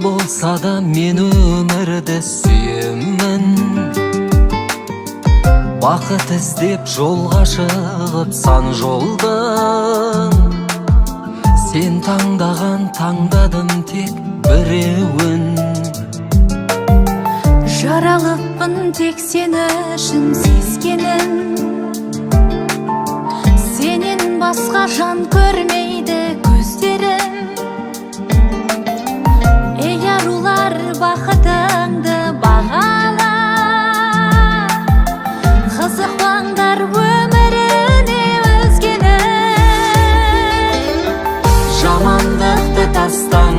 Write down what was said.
Болса да, мен өмірді сүйемін. Бақыт іздеп жолға шығып сан жолдан, сен таңдаған, таңдадым тек біреуін. Жаралыппын тек сені үшін сескенін. Сенен басқа жан көрмейді көздерім. Ей, арулар бақыты.